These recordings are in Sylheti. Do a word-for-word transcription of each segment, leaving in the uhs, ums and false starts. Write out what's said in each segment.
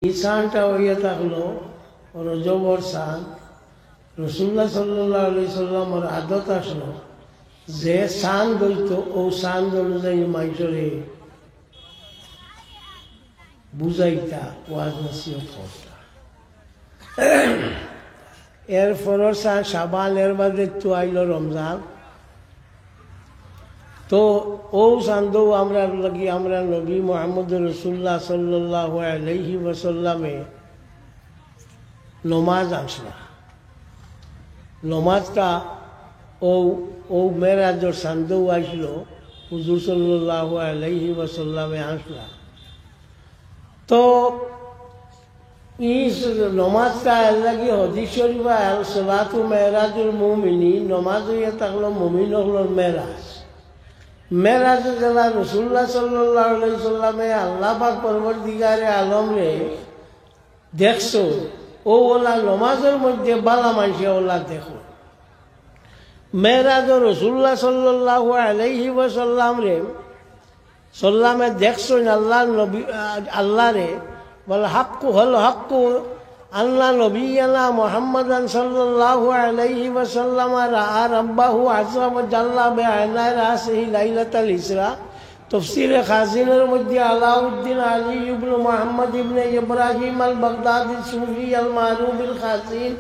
ই চানটা অইয়া থাকলো রজবর চান। রসুল্লাহ সাল্লাল্লাহু আলাইহি সাল্লামর আদত আসলো যে চান অইতো, ও চান অনুযায়ী মাইনষরে বুঝাইতা, ওয়াজ নসিহত করতা। এর পরর চান শাবান, এর বাদে তো আইলো রমজান। তো ও চান্দো আমরার লাগি, আমরার নবী মুহাম্মদ রাসূলুল্লাহ সাল্লাল্লাহু আলাইহি ওয়াসাল্লামে নমাজ আনছলা। নমাজটা ও, ও মেরাজর চান্দো আইছলো, হুজুর সাল্লাল্লাহু আলাইহি ওয়াসাল্লামে আনছলা। তো ই নমাজটা এর লাগি হাদিস শরীফ, আল সালাতু মেরাজুল মুমিনিন, নমাজ অইয়া থাকলো মুমিন অকলর মেরাজ। মেরাজ যেলা রসুল্লাহ সাল্লাল্লাহু আলাইহি সাল্লামে আল্লাহ পাক পরওয়ারদিগারে আলমরে দেখছো, ও ওলা নমাজর মধ্যে বালা মানষে ওলা দেখো। মেরাজ রসুল্লাহ সাল্লাল্লাহু আলাইহি ওয়াসাল্লামরে সাল্লামে দেখছইন আল্লাহর নবী, আ, আল্লাহরে, বলে, হাক্কু হল হাক্কু আন্না নবিয়ানা মুহাম্মাদান সাল্লাল্লাহু আলাইহি ওয়াসাল্লাম রাআ রাব্বাহু আযজা ওয়া জাল্লা বিআইনাই রাসিহি লাইলাতাল ইসরা। তফসিরে খাজিনর মধ্যে আলাউদ্দিন আলী ইবনে মুহাম্মদ ইবনে ইব্রাহিম আল বাগদাদি সুফি আল মারুফ বিল খাজিন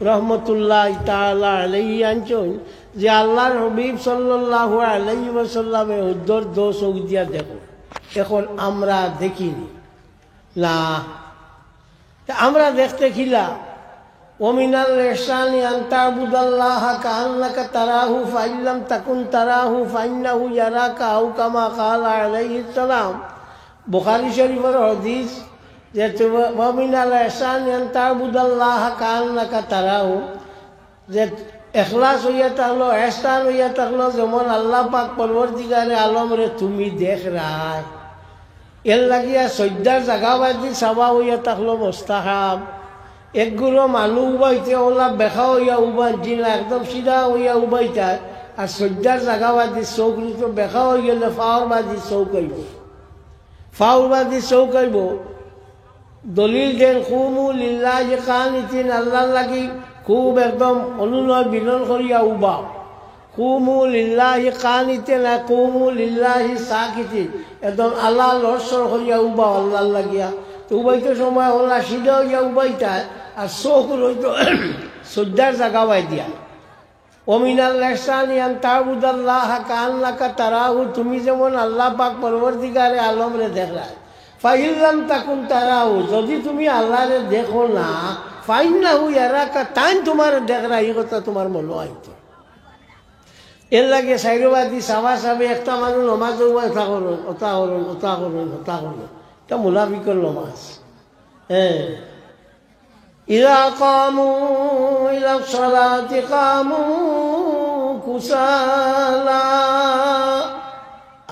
রহমতুল্লাহ তাআলা আলাইহি আনছইন যে আল্লাহর হাবিব সাল্লাল্লাহু আলাইহি ওয়াসাল্লামে হুজুর দো চউখ দিয়া দেখো। এখন আমরা দেখিনি না, তে আমরা দেখতে কিলা? ওয়া মিনাল ইহসানি আন তা'বুদাল্লাহা কাআন্নাকা তারাহু, ফাইন লাম তাকুন তারাহু ফাইন্নাহু ইয়ারাকা, আও কামা ক্বালা আলাইহিস সালাম। বুখারী শরীফর হাদিস যে তুমি, ওয়া মিনাল ইহসানি আন তা'বুদাল্লাহা কাআন্নাকা তারাহু, যে এখলাস অইয়া থাকলো, ইহসান অইয়া থাকলো, যেমন আল্লাহ পাক পরওয়ারদিগারে আলমরে তুমি দেখরায়। এর লাগিয়া সইজদার জাগাবাদি চাওয়া অইয়া থাকলো মুস্তাহাব। এক গুরু মানুষ উবাইতে ওলা বেকা অইয়া উবান জিনা, একদম সিধা অইয়া উবাইতায়। আর সইজদার জাগাবাদি চউখ নিতো বেকা অইগেলে ফাওরবাদি চউখ আইবো, ফাওরবাদি চউখ আইবো। দলিল দেন, কুমু লিল্লাহি কানিতিন, আল্লাহর লাগি খুব একদম অনুনয় বিনয় করিয়া উবাও। কুমু লিল্লাহি কানিতিন, কুমু লিল্লাহি সাকিতিন, একদম আল্লাহ লড়সড় করিয়া উবাও আল্লাহর লাগিয়া। তো উবাইতে সময় ওলা সিধা অইয়া উবাইতায়, আর চউখ রইতো সইজদার জাগাবায় দিয়া। ওয়া মিনাল ইহসানি আন তা'বুদাল্লাহা কাআন্নাকা তারাহু, তুমি যেমন আল্লাহ পাক পরওয়ারদিগারে আলমরে দেখরায়। ফাইন লাম তাকুন তারাহু, যদি তুমি আল্লাহরে দেখো না, ফাইন্নাহু ইয়ারাকা, তাইন তুমারে দেখরা, ই কথা তুমার মনো আইতো। এর লাগি চাইরোবাদি চাওয়া চাওয়ি, একটা মানুষ নমাজ অইবো, অতা করইন, অতা করইন, অতা করইন, অতা করইন, ইটা মুনাফিকর নমাজ। হ্যাঁ, ইযা কামু ইলাস সালাতি কামু কুসালা।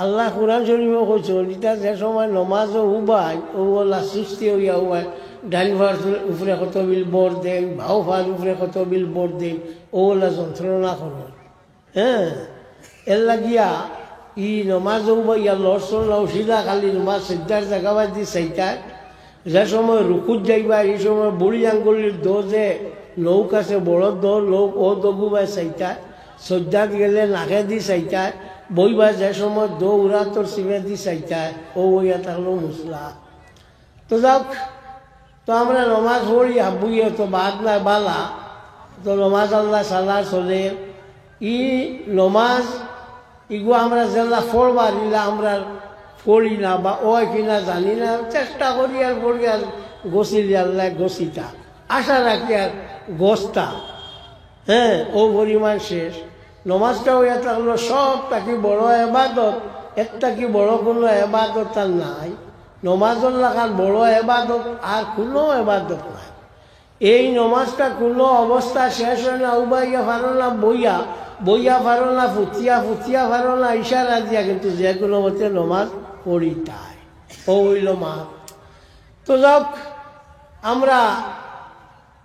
আল্লাহ কোরআন শরীফো কইছইন, ইতা যে সময় নমাজো উবাইন, অউ ওলা সুস্তি অইয়া উবাইন, ডাইন পার উপরে কতবিল ভর দেইন, বাউ পার উপরে কতবিল ভর দেইন, অউ ওলা যন্ত্রণা করইন। হ্যাঁ, এর লাগিয়া ই নমাজো উবাইয়া লড়সড় না, সিধা খালি নমাজ সইজদার জাগাবাদি চাইতায়। যে সময় রুকুত যাইবা, ই সময় বুড়ি আঙ্গুলির দো যে নখ আছে, বড় দো, নখ, অউ দোগুবায় চাইতায়। সইজদাত গেলে নাকেদি চাইতায়। বইবা যে সময় দো উরাতর সিমেদি চাইতায়। অউ অইয়া থাকলো মুসলা। তো যাউক, তো আমরা নমাজ পড়ি, হাবুইয়ে তো বাদ নাই বালা, তো নমাজ আল্লাহ সালা চলে। ই নমাজ ইগু আমরা যেলা পড়বার ইলা আমরা পড়ি না বা অয় কিনা জানি না, চেষ্টা করি আর পড়ি আর গছিলি আল্লাহ গছিতা, আশা রাখি আর গছতা। হ্যাঁ, অউ পরিমাণ শেষ। নমাজটা অইয়া থাকলো সব থাকি বড় এবাদত, এর থাকি বড় কুনু এবাদত আর নাই। নমাজর লাখান বড় এবাদত আর কুনু এবাদত নাই। এই নমাজটা কুনু অবস্থা শেষ অয় না, উবাইয়া পারো না বইয়া, বইয়া পারো না ফুতিয়া, ফুতিয়া পারো না ইশারা দিয়া, কিন্তু যে কুনু মতে নমাজ পড়িতায়। অউ অইলো মাত। তো যাউক, আমরা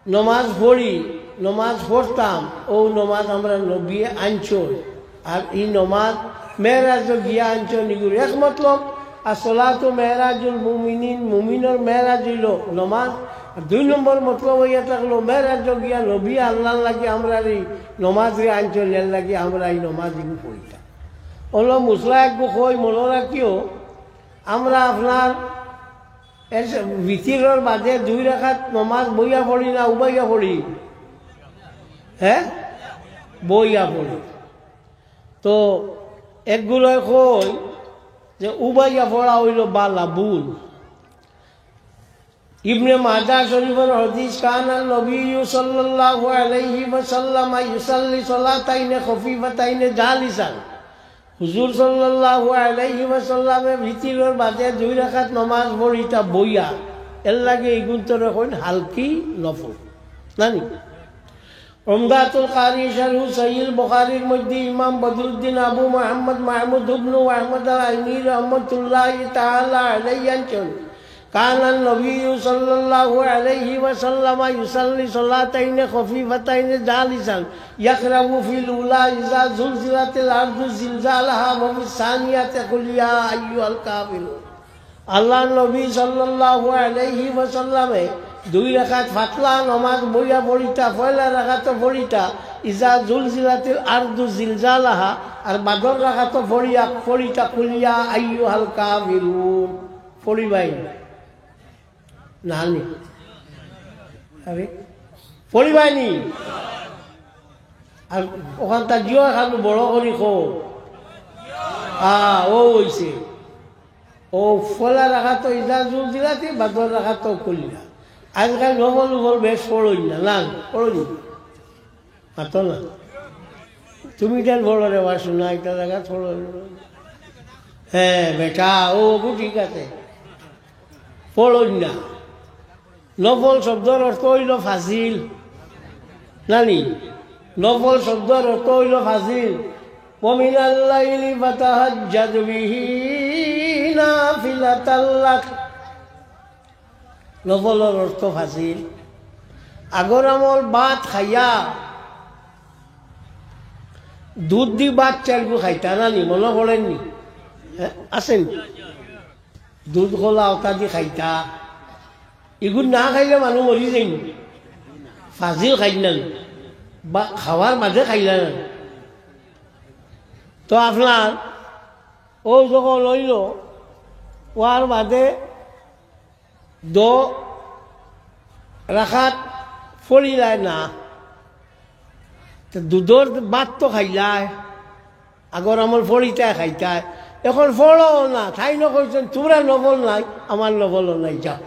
নমাজ পড়ি, নমাজ পড়তাম, অউ নমাজ আমরার নবীয়ে আনছইন। আর ই নমাজ মেরাজো গিয়া আনছইন, ইগুর এক মতলব আসসালাতু মেরাজুল মুমিনিন, মুমিনর মেরাজ অইলো নমাজ। আর দুই নম্বর মতলব অইয়া থাকলো, মেরাজ গিয়া নবী আল্লাহর লাগি আমরার ই নমাজরে আনছইন, এর লাগি আমরা ই নমাজ ইগু পড়িতাম। অইলো মুসলা একগু কই মনো রাখিও, আমরা আপনার এর ভিতরর বাদে দুই রাকাত নমাজ বইয়া পড়ি না উবাইয়া পড়ি? হে, বইয়া পড়ি। তো একগুলোয় কই যে উবাইয়া পড়া অইলো বালা, ভুল। ইবনে মাজাহ শরীফর হাদিস, কানান নবী সাল্লাল্লাহু আলাইহি ওয়াসাল্লাম ইউসাল্লি সালাতাইনে খফিফাতাইনে জালিসান। হুজুর সাল্লাল্লাহু আলাইহি ওয়াসাল্লামে ভিতরর বাদে দুই রাকাত নমাজ পড়িতা বইয়া, এর লাগি ইগুন্তরে কইন হালকি নফল। নানি? উমদাতুল কারি শারহু সহিহুল বুখারীর মধ্যে ইমাম বদরুদ্দিন আবু মুহাম্মদ মাহমুদ ইবনু আহমদ আল আইনি রহমতুল্লাহি তাআলা আলাইহি আনছইন, কানান নবী সাল্লাল্লাহু আলাইহি ওয়াসাল্লাম ইউসাল্লি সালাতাইনে খফিফাতাইনে জালিসান ইয়াকরাউ ফিল উলা ইজা জুলজিলাতিল আরদু জিলজালাহা ওয়া ফিস সানিয়াতি কুল ইয়া আইয়ুহাল কাফিরুন। আল্লাহর নবী সাল্লাল্লাহু আলাইহি ওয়াসাল্লামে দুই রাকাত ফাতলা নমাজ বইয়া পড়িতা, পয়লা রাকাতো পড়িতা ইজা জুলজিলাতিল আরদু জিলজালাহা, আর বাদর রাকাতো পড়িয়া পড়িতা কুল ইয়া আইয়ুহাল কাফিরুন। পড়িবায় নি? নানি? আরে, পড়িবায় নি? আর অখানতা জিও খালু বড় করি কও। আ, অউ অইছে। অউ পয়লা রাকাতো ইজা জুলজিলাতি, বাদর রাকাতো কুল ইয়া। আজকাল নফল উফল বেশ পড়ইন না, না, পড়ইন না। মাতো না। তুমি কেন পড়ো রে বা, শোনা একটা জাগাত পড়ো। হে বেটা, অউ অগু ঠিক আছে। পড়ইন না। নফল শব্দর অর্থ অইলো ফাজিল। নানি? নফল শব্দর অর্থ অইলো ফাজিল। ওয়া মিনাল লাইলি ফাতাহাজ্জাদ বিহি নাফিলাতাল লাক। নফলর অর্থ ফাজিল। আগর আমল ভাত খাইয়া, দুধ দি ভাত চাইরগু খাইতা নানি, মনো পড়ের নি? হে, আছে নি? দুধ কলা অতা দি খাইতা। ইগু না খাইলে মানুষ মরি যাইন। ফাজিল খাইন না। বা খাওয়ার বাদে খাইলা না। তো আপনার অউ যখন অইলো, অওয়ার বাদে দো রাকাত পড়িলায় না। তো দুধর ভাত তো খাইলায়, আগর আমল পড়িতায় খাইতায়, এখন পড়ো না। তাইন কইছইন, "তুমরার নফল নাই, আমার নফলও নাই, যাও।"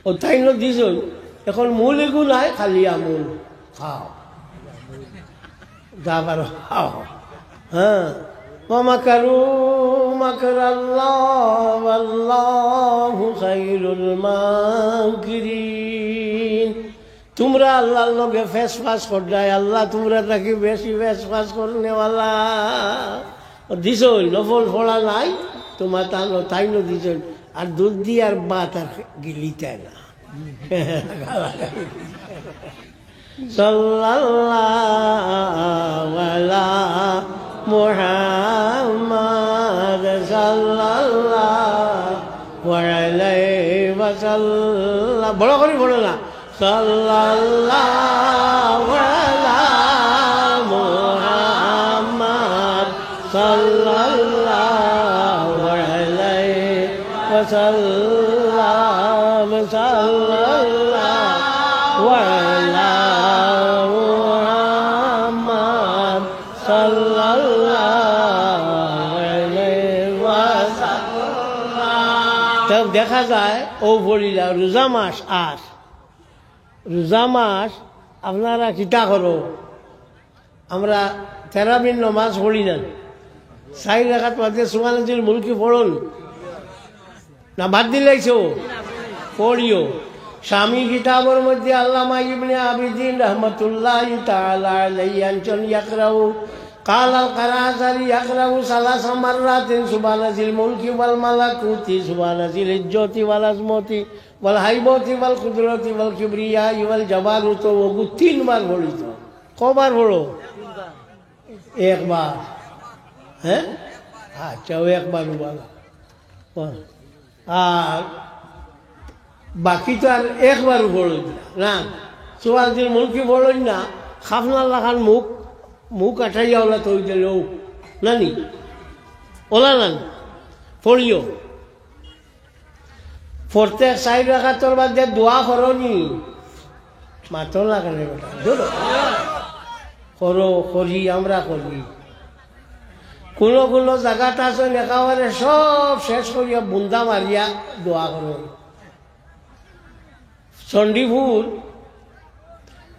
অউ তাইন দিছইন, এখন মূল ইগু নাই, খালি আমল। খাও। যা পারো, খাও। হ্যাঁ। ওয়া মাকারু মাকরাল্লাহ ওয়াল্লাহু খায়রুল মাকিরিন। তুমরা আল্লাহর লগে ফেসফাস কররায়, আল্লাহ তুমরা থাকি বেশি ফেসফাস করনেওয়ালা। দিছইন, নফল পড়া নাই, তুমার তান, তাইন দিছইন। আর দুধ দি আর ভাত আর গিলিতায় না। সাল্লাল্লাহু আলা মুহাম্মদ সাল্লাল্লাহু আলাইহি ওয়াসাল্লাম। বড় করি পড়ো না। সাল্লাল্লাহু আলা মুহাম্মদ সাল্লাল্লাহু আলাইহি ওয়াসাল্লাম, সাল্লাল্লাহু আলা মুহাম্মদ সাল্লাল্লাহু আলাইহি ওয়াসাল্লাম। তো দেখা যায়, অউ পড়িলা রোজা মাস আর রোজা মাস আপনারা কিতা করো? আমরা তেরাবির নমাজ পড়ি না, চাইর রাকাত বাদে সুবহানাজিল মুলকি পড়ো না, বাদ দিলাইছো? পড়িও। শামী কিতাবর মধ্যে আল্লামা ইবনে আবিদিন রহমতুল্লাহি তাআলা আলাইহি আনছইন ইয়াকরাউ, কালাল কারাজারি ইয়াকরাউ সালাসা মাররাতিন সুবহানাজিল মুলকি ওয়াল মালাকুতি সুবহানাজিল ইজ্জতি ওয়াল আজমতি ওয়াল হাইবতি ওয়াল কুদরতি ওয়াল কিবরিয়াই ওয়াল জাবারুত, অগু তিনবার পড়িতো। কবার পড়ো? একবার। হ্যাঁ? আচ্ছা, ও একবারও বালা। আর বাকি তো আর একবারও পড়ইন না, না? সুবহানাল্লাহিল মুলকি পড়ইন না, খাফনার লাখান মুখ, মুখ আটাইয়া ওলা থই দিলে ও, নানি? ওলা নানি? পড়িও। প্রত্যেক চাইর রাকাতর বাদে দোয়া করো নি? মাতো না কেনে বেটা? ধরো। করো, করি, আমরা করি। কুনু কুনু জাগাত আছইন একেবারে সব শেষ করিয়া বুন্দা মারিয়া দোয়া করো। চণ্ডীপুর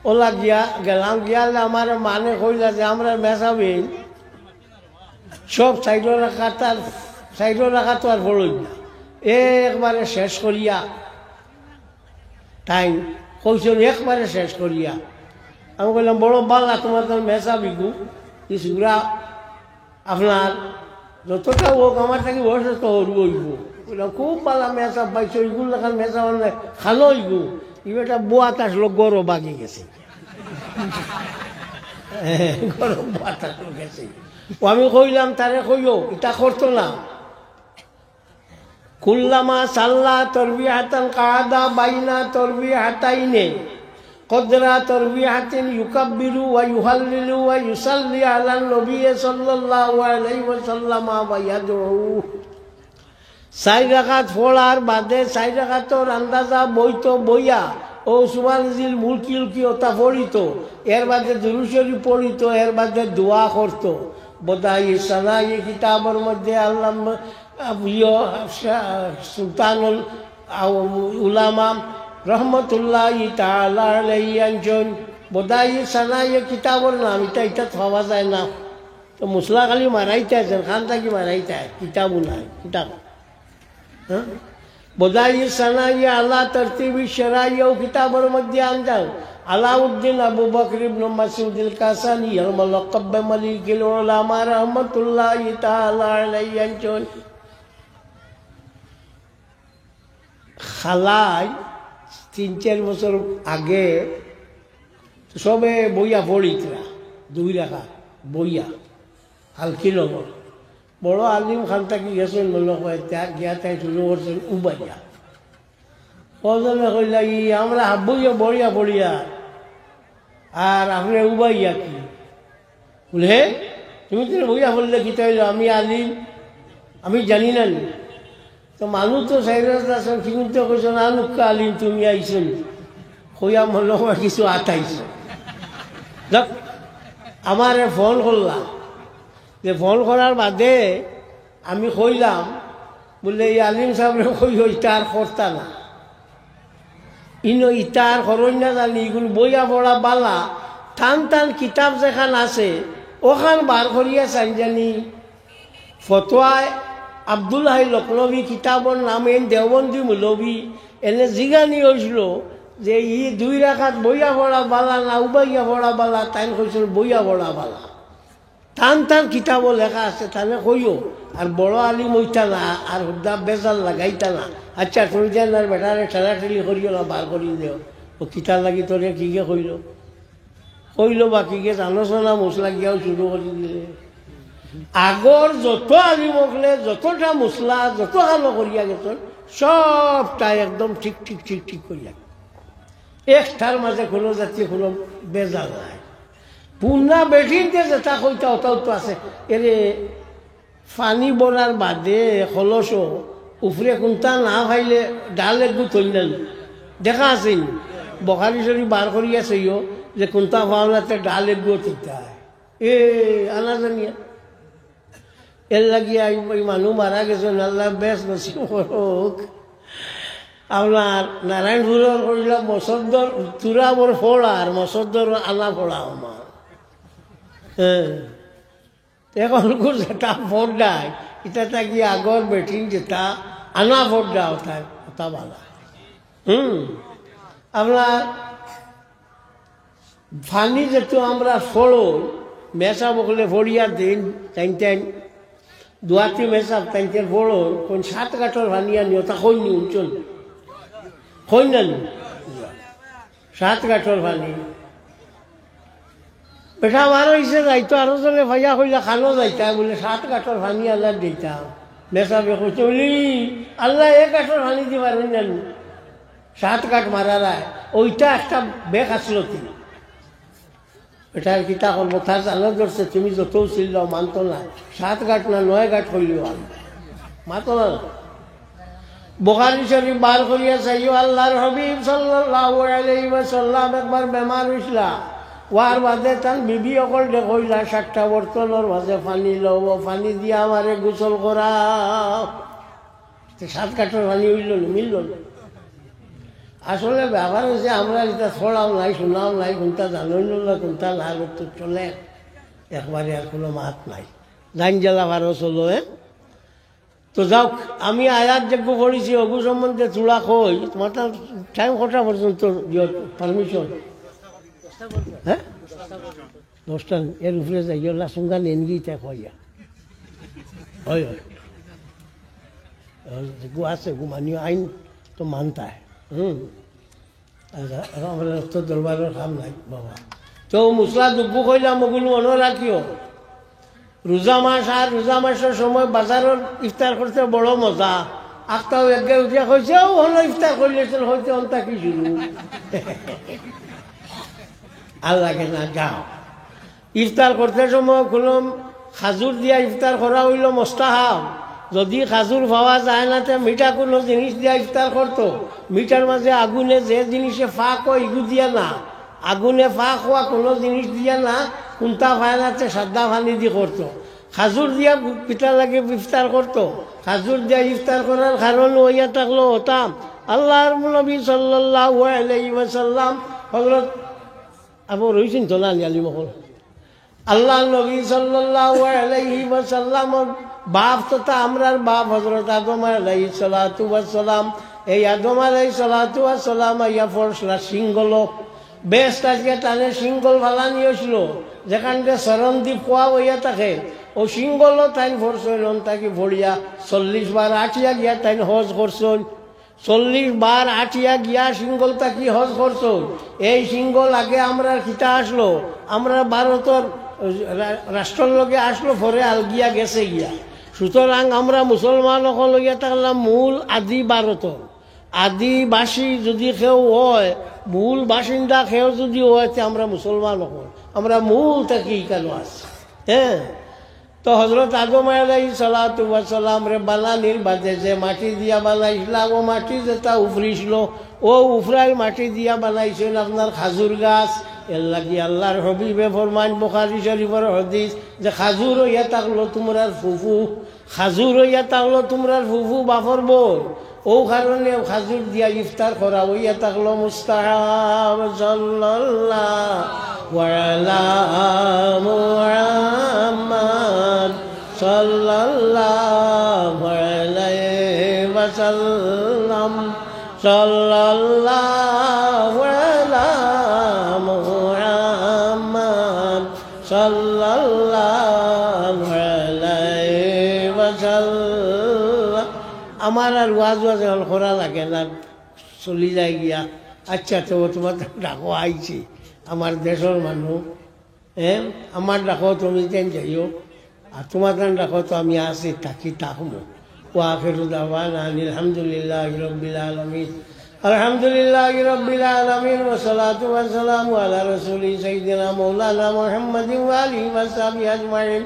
ওলা গিয়া গেলাম, গিয়ালে আমারে মানে কইলা যে আমরার মেসাবিন সব চাইর রাকাত আর, চাইর রাকাত আর পড়ইন না, একবারে শেষ করিয়া তাইন কইছইন একবারে শেষ করিয়া। আমি কইলাম, "বড় বালা, তুমার তো মেসাব ইগু, ইসুরা আপনার যতটা হোক, আমার থাকি বয়স তো হুরু অইবো।" কইলাম, "খুব বালা মেসাব পাইছো, ইগুর লাখান মেসাব আর নাই, খালো ইগু।" ই বেটা বুয়াত আছলো, গরো বাগি গেছে। গরো বুয়াত আছলো গেছে। ও আমি কইলাম, "তারে কইও, ইতা করতো না।" কুল্লামা সাল্লা তরবিহাতান কাদা বাইনা তরবিহাতাইনে কদরা তরবিহাতিন ইউকাব্বিরু ওয়া ইউহাল্লিলু ওয়া ইউসাল্লি আলান নবী সাল্লাল্লাহু আলাইহি ওয়াসাল্লাম ওয়া ইয়াদউ। চাইর রাকাত পড়ার বাদে চাইর রাকাতর আন্দাজা বইতো, বইয়া ও সুবহানাল্লাহিল মুলকি উলকি ওতা পড়িতো, এর বাদে দুরূদ শরীফ পড়িতো, এর বাদে দোয়া করতো। বদাই সানাই কিতাবর মধ্যে আল্লামা আবু ইয়ো, শা-, সুলতানুল আউ-, উলামা রহমতুল্লাহি তাআলা আলাইহি আনছইন। বদাই সানাই কিতাবর নাম, ইতা, ইতা পাওয়া যায় না। তো মুসলা খালি মারাইতা আছইন, খান থাকি মারাইতা, কিতাবও নাই, কিতাব। হ্যাঁ? বদাই সানাই আলা তরতিবি শরাই ও কিতাবর মধ্যে আনছইন। আলাউদ্দিন আবু বকর ইবনে মাসউদ আল কাসানি আল মুলাক্কাব মালিকুল উলামা রহমতুল্লাহি তাআলা আলাইহি আনছইন। খালাই তিন চাইর বছর আগে সবে বইয়া পড়িতরা, দুই রাকাত বইয়া, হালকি নগর। বড় আলিম খান থাকি গেছইন মনে হয়, তা গিয়া তাইন শুরু করছইন উবাইয়া। কজনে কইলা, "ই আমরা হাব্বইও বইয়া পড়িয়া, আর আপনে উবাইয়া কি?" বুলে, "হে, তুমি তো বইয়া পড়লে কিতা অইলো? আমি আলিম, আমি জানি না নি?" তো মানুষ তো সাইরাস আছইন, কিন্তু কইছইন, "আনুক্কা আলিম, তুমি আইছো নি?" কইয়া মনে হয় কিছু আতাইছো। যাক, আমারে ফোন করলা, যে ফোন করার বাদে আমি কইলাম, বুলে, "এই আলিম সাবরে কইও, ইতা আর করতা না।" ইনো ইতা আর করইন না জানি, ইগুন বইয়া পড়া বালা, তান তান কিতাব যেখান আছে, ওখান বার করিয়া চাইন জানি। ফতোয়ায়ে আব্দুল হাই লখনবী কিতাবর নাম, এইন দেওবন্দি মৌলবী, এনে জিগানি অইছিল যে ই দুই রাকাত বইয়া পড়া বালা না উবাইয়া পড়া বালা, তাইন কইছইন বইয়া পড়া বালা। তান তান কিতাবো লেখা আছে, তানে কইও, আর বড় আলিম অইতা না, আর হুদ্দা বেজাল লাগাইতা না। আচ্ছা, তুমি যে আনার বেটারে ঠেলাঠেলি করিও না, বার করি দেও। ও কিতার লাগি তোরে কিগে কইলো? কইলো বা কিগে জানোস না, মুসলা গিয়াও শুরু করি দিলে। আগর যত আলিম অকলে, যতটা মুসলা, যত হালো করিয়া গেছইন, সবটা একদম ঠিক, ঠিক, ঠিক, ঠিক করিয়া। একটার মাঝে কোনো জাতীয় কোনো বেজাল নাই। পুন্না বেটিনতে যেটা কইতা, ওটাও তো আছে। এরে, পানি ভরার বাদে কলসো উপরে কুন্তা না পাইলে ডাল এগু থইন না নি? দেখা আছে নি? বুখারি শরীফ বার করিয়া চাইও যে কুন্তা পাও না, তে ডাল এগু থইতা। এ, আনা জানিয়া। এর লাগিয়া এই, এই মানুষ মারা গেছইন, আল্লাহ বেশ নসিব করুক। আপনার নারায়ণপুরর কইলা মসদ্দর তুরা বড় ফোড়া আর মসদ্দর আনা ফোড়া আমার। হ্যাঁ। এখন যেটা ফোড়ায়, এটা থাকি আগর বেটিন যেটা আনা ফোড়া ওটা, ওটা বালা। হুম। আপনার পানি যেহেতু আমরা ফোড়ো, মেসা বকলে ফোড়িয়া দিন, তাইন তাইন, দুয়াতি মেসা তাইন তাইন ফোড়ো, কোন সাত কাঠর পানি আনি, ওটা কইনি, উঠছন। কইন না নি? সাত কাঠর পানি। বেটা বার অইছে যাইতো, আরো জনে পাইয়া কইলা, "খানো যাইতা?" বুলে, "সাত ঘাটর পানি আল্লাহ দিতা।" মেসাবে কইছে, "উলি, আল্লাহ এক ঘাটর পানি দিবার অইন্যান্য সাত ঘাট মারা রায়, ওইটা একটা বেক আসলো তি।" বেটার কিতা করবো, তার জানো ধরছে, তুমি যতও চিল্লাও মানতো না, সাত ঘাট না নয় ঘাট কইলেও আর মাতো না। বুখারী শরীফ বার করিয়া চাইও, আল্লাহর হাবিব সাল্লাল্লাহু আলাইহি ওয়াসাল্লাম একবার বেমার অইছলা, ওয়ার বাদে তান বিবি অকলরে কইলা, "সাতটা বর্তনর মাঝে পানি লও, পানি দিয়া আমারে গোসল করাও।" তে সাত ঘাটর পানি অইলো না, মিললো না। আসলে ব্যাপার অইছে, আমরা ইতা ছড়াও নাই, শোনাও নাই, কুনটা জানইন না, কুনটা না, তো চলে একবারে আর কুনু মাত নাই। জান জ্বালা বারো চলো, হ্যাঁ? তো যাউক, আমি আয়াত যেগু পড়ছি, ওগু সম্বন্ধে থুড়া কই, তোমার তো টাইম কটা পর্যন্ত দিও পারমিশন? হ্যাঁ? দশটা, এর উপরে যাইও না, সুঙ্গা নেনগি তাই কইয়া। হয়, হয়। যেগু আছে, গু মানিও আইন তো মানতা হয়। হুম। আচ্ছা, এখন আমরা তো দরবারের কাম নাই, বাবা। তো মুসলা দুগু কইলাম, ওগুলো মনে রাখিও। রোজা মাস আর রোজা মাসের সময় বাজারের ইফতার করতে বড় মজা। আখতাও একগে উঠিয়া কইছে, "ও হলো ইফতার করলে চল, হইতে অন্তা কি শুরু?" আর লাগে না, যাও। ইফতার করতে সময় কুনু খাজুর দিয়া ইফতার করা অইলো মোস্তাহাব। যদি খাজুর পাওয়া যায় না, তে মিঠা কুনু জিনিস দিয়া ইফতার করতো। মিঠার মাঝে আগুনে যে জিনিসে ফাক অয়, ইগু দিয়া না। আগুনে ফাক অওয়া কুনু জিনিস দিয়া না, কুনতা পায় না, তে সাদা পানি দি করতো। খাজুর দিয়া পিঠা লাগে ইফতার করতো। খাজুর দিয়া ইফতার করার কারণ অইয়া থাকলো হতাম। আল্লাহর নবী সাল্লাল্লাহু আলাইহি ওয়াসাল্লাম, হযরত আবু রইছেন তো না, আলিম অকল। আল্লাহর নবী সাল্লাল্লাহু আলাইহি ওয়াসাল্লামর বাপ তথা আমরার বাপ হযরত আদম আলাইহিস সালাতু ওয়াস সালাম। এই আদম আলাইহিস সালাতু ওয়াস সালাম আইয়া পড়ছলা সিঙ্গল। বেহেস্ত আজকে তানে সিঙ্গল ফালানি অইছিল, যেখানকে সরণ দ্বীপ কওয়া অইয়া থাকে। ও সিঙ্গল তাইন পড়ছইন, অন থাকি পড়িয়া চল্লিশ বার আটিয়া গিয়া তাইন হজ করছইন। চল্লিশ বার আটিয়া গিয়া সিঙ্গল থাকি হজ করছইন। এই সিঙ্গল আগে আমরার কিতা আসলো, আমরার ভারতর রা-, রাষ্ট্রর লগে আসলো, পরে আলগিয়া গেছে গিয়া। সুতরাং আমরা মুসলমান অকল অইয়া থাকলাম মূল আদি ভারতর। আদিবাসী যদি কেউ অয়, মূল বাসিন্দা কেউ যদি অয়, তে আমরা মুসলমান অকল, আমরা মূল থাকি ইকানো আছি। হ্যাঁ, তো হযরত আদম আলাইহিস সালাতু ওয়াস সালামরে বানানির বাদে যে মাটি দিয়া বানাইছলা, ও মাটি যেটা উফরিছিল, ও উফরাইল মাটি দিয়া বানাইছইন আপনার খাজুর গাছ। এর লাগি আল্লাহর হাবিবে ফরমাইন, বুখারী শরীফর হাদিস, যে খাজুর অইয়া থাকলো তুমরার ফুফু, খাজুর অইয়া থাকলো তুমরার ফুফু বাপর বউ। ও কারণে খাজুর দিয়া ইফতার করা অইয়া থাকলো মুস্তাহাব। সাল্লাল্লাহু আলা মুহাম্মদ, সাল্লাল্লাহু আলাইহি ওয়াসাল্লাম, সাল্লাল্লাহু আলা মুহাম্মদ, সাল্লাল্লাহু আলাইহি ওয়াসাল্লাম। আমার আর ওয়াজ ওয়াজ এখন করা লাগে না, চলি যায় গিয়া। আচ্ছা, তো তোমার ডাকো আইছি, আমার দেশর মানুষ, হ্যাঁ, আমার ডাকো তুমি তেন যাইও, আর তোমার ডাকো তো আমি আছি, থাকি থাকমু। ওয়া আখিরু দাওয়ানা আনিল হামদুলিল্লাহি রাব্বিল আলামিন। الحمد لله رب العالمين، والصلاة والسلام على رسوله سيدنا مولانا محمد وآله وصحبه أجمعين.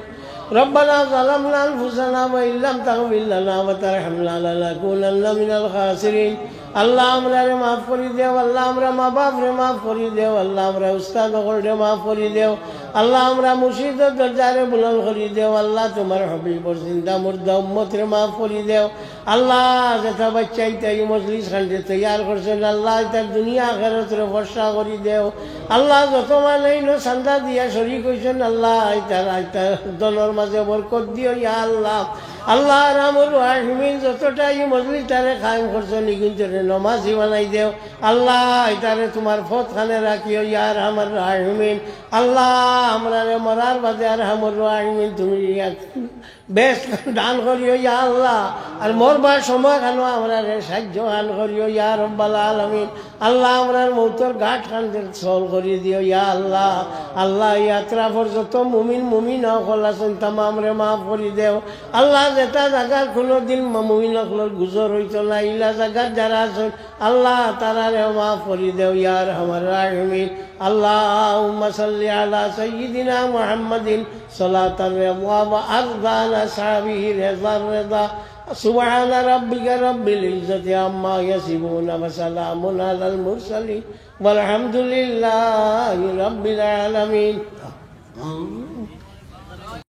ربنا ظلمنا أنفسنا وإن لم تغفر لنا وترحمنا لنكونن من الخاسرين. আল্লাহ, আমরারে মাফ করি দেও। আল্লাহ, আমরার মা বাপরে মাফ করি দেও। আল্লাহ, আমরার উস্তাদ অকলরে মাফ করি দেও। আল্লাহ, আমরার মুর্শিদর দরজারে বুলন্দ করি দেও। আল্লাহ, তোমার হাবিবর জিন্দা মুর্দা উম্মতরে মাফ করি দেও। আল্লাহ, যেটা বাচ্চা ইতা ই মজলিস খানরে তৈয়ার করছইন, আল্লাহ, ইতার দুনিয়া আখিরাতরে ফর্সা করি দেও। আল্লাহ, যত মানুষ ইনো চান্দা দিয়া শরিক অইছইন, আল্লাহ, ইতার, ইতার ধনর মাঝে বরকত দিও, ইয়া আল্লাহ। আল্লাহ আরহামুর রাহিমিন, যতটা ই মজলিসটারে কায়েম করছো, নিগুঞ্জরে নমাজি বানাই দেও। আল্লাহ, ইতারে তুমার পথখানে রাখিও, ইয়া আরহামার রাহিমিন। আল্লাহ, আমরারে মরার বাদে আরহামুর রাহিমিন তুমি এক বেহেস্ত দান করিও, ইয়া আল্লাহ। আর মরবার সময়খানো আমরারে সাহায্য দান করিও, ইয়া রব্বাল আলামিন। আল্লাহ, আমরার মউতর ঘাটখান সহল করি দিও, ইয়া আল্লাহ। আল্লাহ, ই আতরাফর যত মুমিন মুমিনা অকল আছইন, তামামরে মাফ করি দেও। আল্লাহ, যেটা জাগার কুনুদিন মুমিন অকলর গুজর অইতো না, ইলা জাগার যারা আছইন, আল্লাহ, তারারে মাফ করি দেও, ইয়া আরহামার রাহিমিন। اللهم صل على سيدنا محمد صلاة الرضا وأرضى عن أصحابه رضا الرضا. سبحان ربك رب العزة عما يصفون وسلام على المرسلين والحمد لله رب العالمين.